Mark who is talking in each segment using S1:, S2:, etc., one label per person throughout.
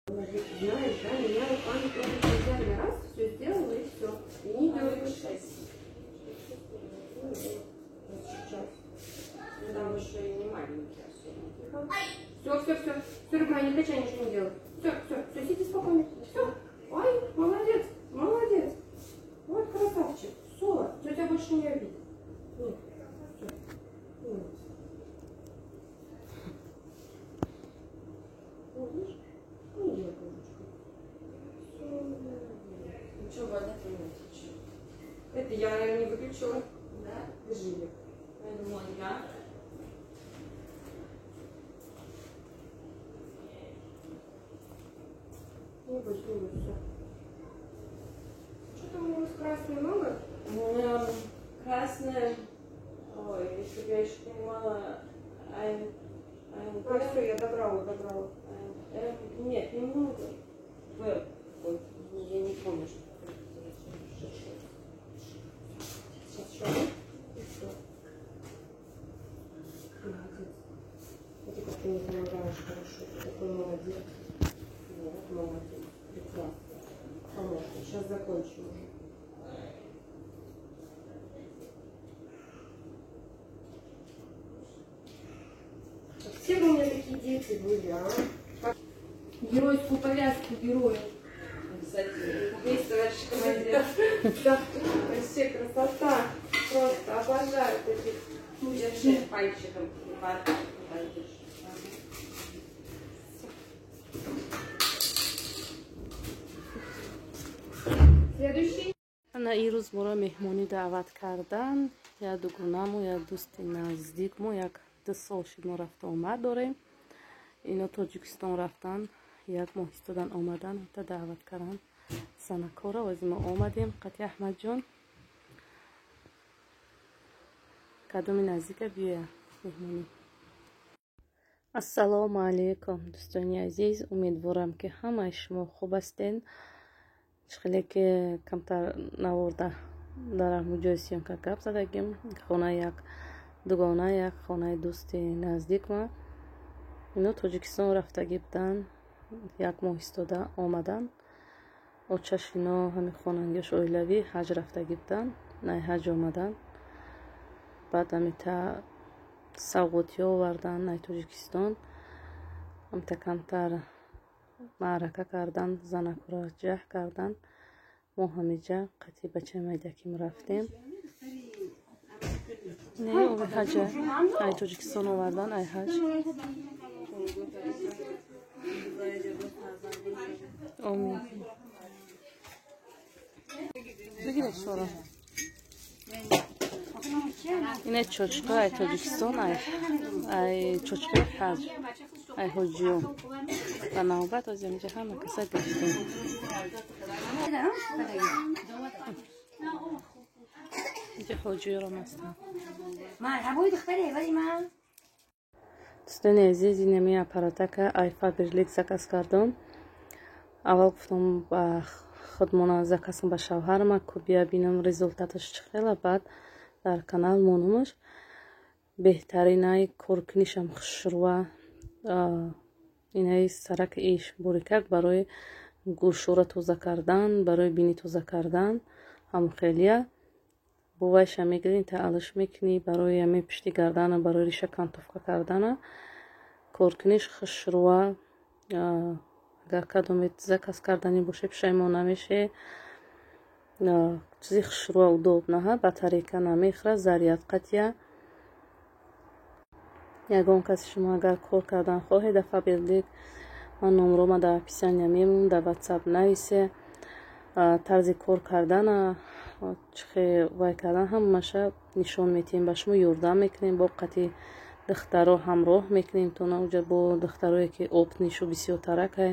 S1: Знаешь, да, меня руками трогать нельзя. Я раз, все сделала и все. И не дергай. Сейчас.
S2: Там еще и не маленький особенно.
S1: Все, все, все. Все, руками не качай, ничего не делай. Все, все, все, сиди спокойно. Все. Ай, молодец, молодец. Вот красавчик. Все, тетя больше не обидит. Нет, все. Нет. Вот, видишь? Не делай ручку. Все,
S2: Ну что, вода-то не течет.
S1: Это я, наверное, не выключила.
S2: Да?
S1: Держи ее.
S2: Я думала, я.
S1: Не бойся, не бойся, все. Что там у вас красное много?
S2: У меня красное. Ой, если бы я еще понимала,
S1: А, все, я добрала, добрала.
S2: Нет, немного. В. Ой, я не помню, что это.
S1: Сейчас еще одну. И все. Молодец. Смотри, как ты мне помогаешь хорошо. Ты такой молодец. Вот, молодец. Прекрасно. Помощник. Сейчас закончим уже. Все бы у меня такие дети были, а? Геройскую повязку героя.
S2: Обязательно. Есть, товарищ командир.
S1: Да, вообще красота. Просто обожаю таких.
S2: Держи пальчиком. Пальчик.
S1: Следующий.
S3: Ана ирӯз моро меҳмонӣ даъват кардан, як дугонамо, як дӯсти наздикмо, як ду сол шуд мо рафта омад дорем. Ино Тоҷикистон рафтан, як моҳ истодан омадан, ҳатта даъват кардан занакора. Ози мо омадем қати Аҳмадҷон. Кадоми наздика биёя меҳмонӣ. Ассалому алайкум, дӯстони азиз. Умедворам, ки ҳамаи шумо хуб ҳастед. Хеле ки камтар наворда дар ҳамуҷои съёмка гап задагим. Хона як дугона, як хонаи дӯсти наздикма. Ино Тоҷикистон рафтагӣ буданд, як моҳ истода омадан. Очаш ино ҳамин хонангиёш оилавӣ ҳаҷ рафтагӣ буданд, най ҳаҷ омадан. Баъд ҳамита савғотиҳо овардан най Тоҷикистон. Ҳамита камтар маърака кардан, занакро ҷаҳ кардан. Мо ҳамиҷа қати бачаи майдаким рафтем. Не, ови ҳаҷа ай Тоҷикистон овардан, ай ҳаҷ. Омин. Бигиред шуро. Ине чочка ай Тоҷикистон, ай чочкаи ҳаҷ, ай ҳоҷиё. Ба навбат ози ҳамиҷа ҳама каса гирифтем. Инҷа ҳоҷиёрам ҳастанд. Дӯстони азиз, инами аппаратака ай Фаберлик заказ кардам. Аввал гуфтам ба худмона заказ ба шавҳарма, ку бия бинам результаташ чӣ хела, баъд дар канал монумаш. Беҳтаринай коркунишам хушрӯа. Инаи сарак иш бурикак барои гӯшора тоза кардан, барои бинӣ тоза кардан, ҳамхелия. Бувайша мегирӣ, тааллуш мекунӣ барои ҳамин пишти гардана, барои риша кантовка кардана. Коркуниш хушрӯа. Агар кадоме заказ карданӣ боше, пушаймон намеше. Чизи хушрӯа удобно, ҳа, батарейка намехӯра, заряд қатъия. Ягон каси шумо агар кор кардан хоҳед дар Фаберлик, ман номрома дар описания мемонам, дар WhatsApp нависе. Тарзи кор кардана, чихе вай кардан, ҳамаша нишон метиҳем ба шумо, ёрдам мекунем, бо қати духтаро ҳамроҳ мекунем, то науҷа бо духтарое ки опнишу бисёртаракай,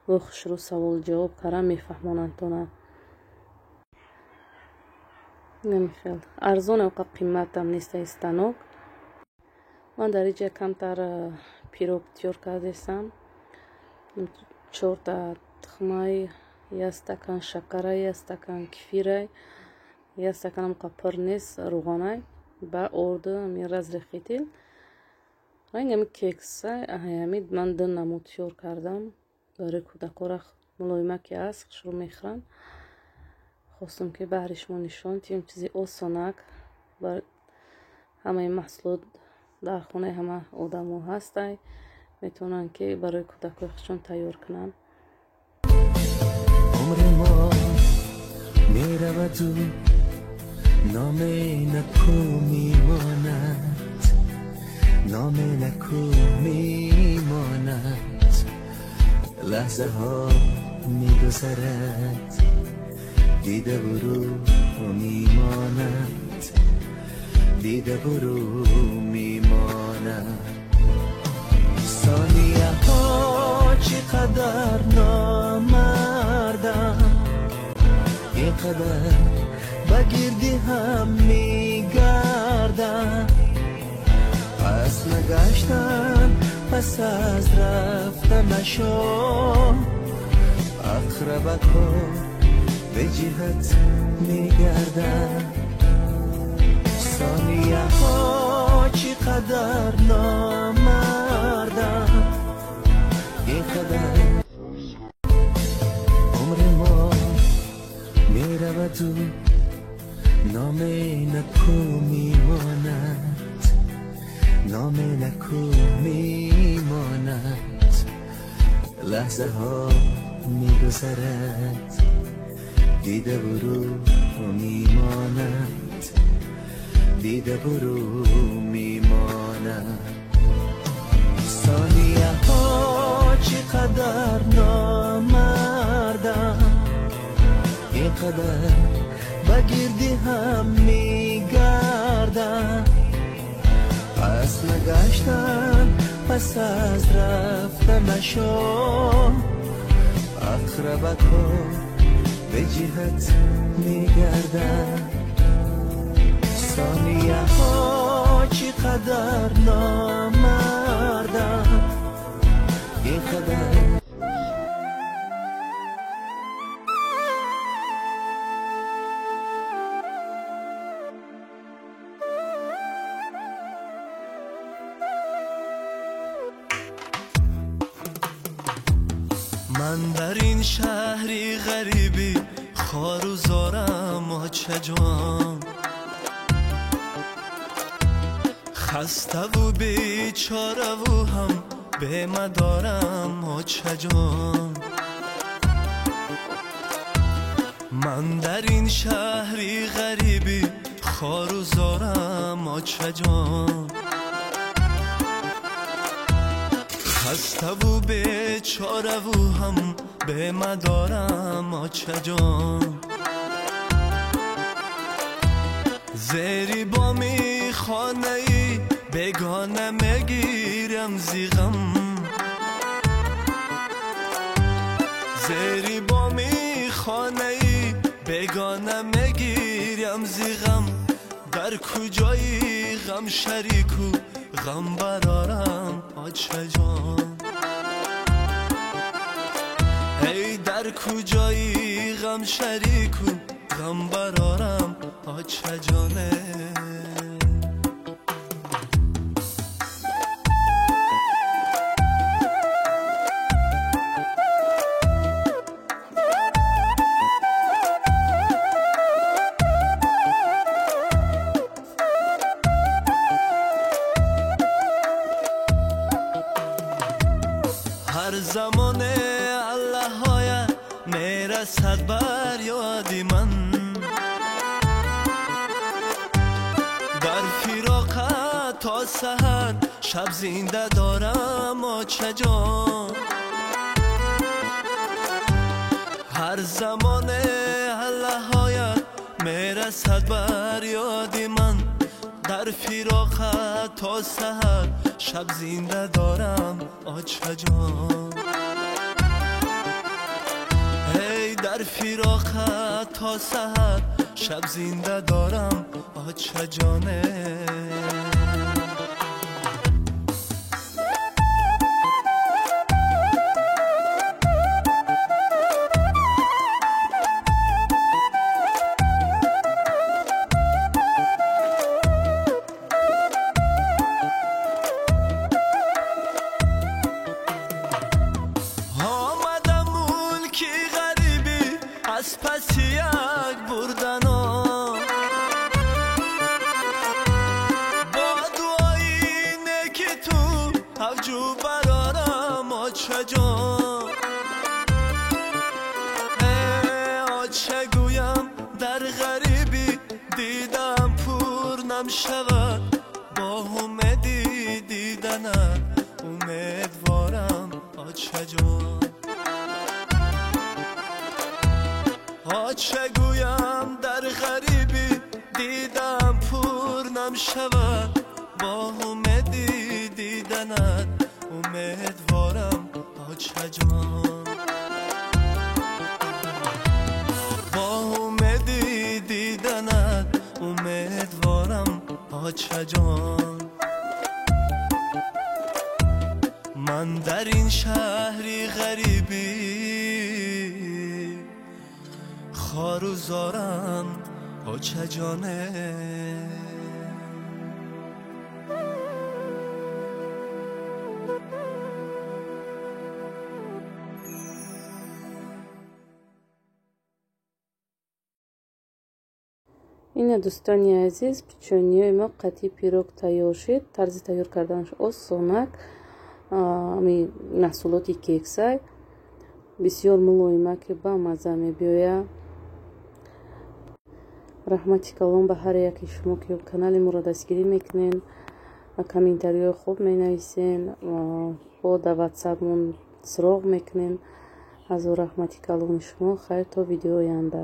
S3: бо хушрӯ савол ҷавоб кардан мефаҳмонанд тона. Намихел. Арзон, оқа қиматам нест ай станок. Ман дар иҷа камтар пирог тиёр кардесам. Чорта тухмай, як стакан шакарай, як стакан кефирай, як стаканам қа пур нест рӯғонай, ба орду ами разрыхлитель. Ранг ами кекса, ами ман ду намуд тиёр кардам. Барои кӯдакора мулоима ки аст, хушрӯ мехӯранд. Хостум ки баҳри шумо нишон диҳем, чизи осонак. Ҳамаи маҳсулот дар хонаи ҳама одамо ҳастай, метавонанд ки барои кӯдакои худшон тайёр кунанд.
S4: Умри мо мераваду номи наку мемонад, номи наку мемонад. Лаҳзаҳо мегузарад, дида буру мемонад, дида буру мемонад. Сонияҳо чӣ қадар номардам, ин қадар ба гирди ҳам мегардам. Пас нагаштан пас аз рафтанашон, ақрабакҳо бе ҷиҳат мегарданд. Сонияҳо чӣ қадар номардам, ин қадар умри мо мераваду номи наку мемонад, номи наку мемонад. Лаҳзаҳо мегузарад, дида буру мемонад, дида буру мемонад. Сонияҳо чӣ қадар номардам, ин қадар ба гирди ҳам мегардам. Пас нагаштан пас аз рафтанашон, ақрабакҳо бе ҷиҳат мегарданд. Сонияҳо чӣ қадар номардам, ин қадар.
S5: Ман дар ин шаҳри ғарибӣ хору зорам, очаҷон, хаставу бечораву ҳам бемадорам, очаҷон. Ман дар ин шаҳри ғарибӣ хору зорам, очаҷон, хаставу бечораву ҳам бемадорам, очаҷон. Зери боми хонаи бегона мегирам зи ғам, зери боми хонаи бегона мегирам зи ғам. Дар куҷои ғам шарику ғам барорам, очаҷон. Эй дар куҷои ғам шарику ғам барорам, очаҷоне. Ҳар замоне аллаҳоя мерасад бар ёди ман, дар фироқат то саҳар шаб зинда дорам, очаҷон. Ҳар замоне аллаҳоя мерасад бар ёди ман, дар фироқат то саҳар шаб зинда дорам, очаҷон. Эй дар фироқат то саҳар шаб зинда дорам, очаҷоне. аз паси як бурдано. Бо дуои неки ту авҷу барорам, очаҷон. Оча гӯям дар ғарибӣ дидам пур намшавад, бо умеди диданат умедворам, очаҷон. Оча гӯям дар ғарибӣ дидам пур намшавад, бо умеди диданат умедворам, очаҷон. Бо умеди диданат умедворам, очаҷон. Ман дар ин шаҳри ғарибӣ хору зорам, очаҷоне.
S3: Ина, дӯстони азиз, печеньеи мо қатъи пирог тайёр шуд. Тарзи тайёр карданаш осонак. Ами маҳсулоти кексай бисёр мулоима, ки ба мазза мебиёяд. Раҳмати калон ба ҳар яке шумо, ки канали моро дастгирӣ мекунен, комментариҳои хуб менависен, бо дар ватсапмон суроғ мекунен. Ҳазор раҳмати калони шумо. Хайр, то видеои оянда.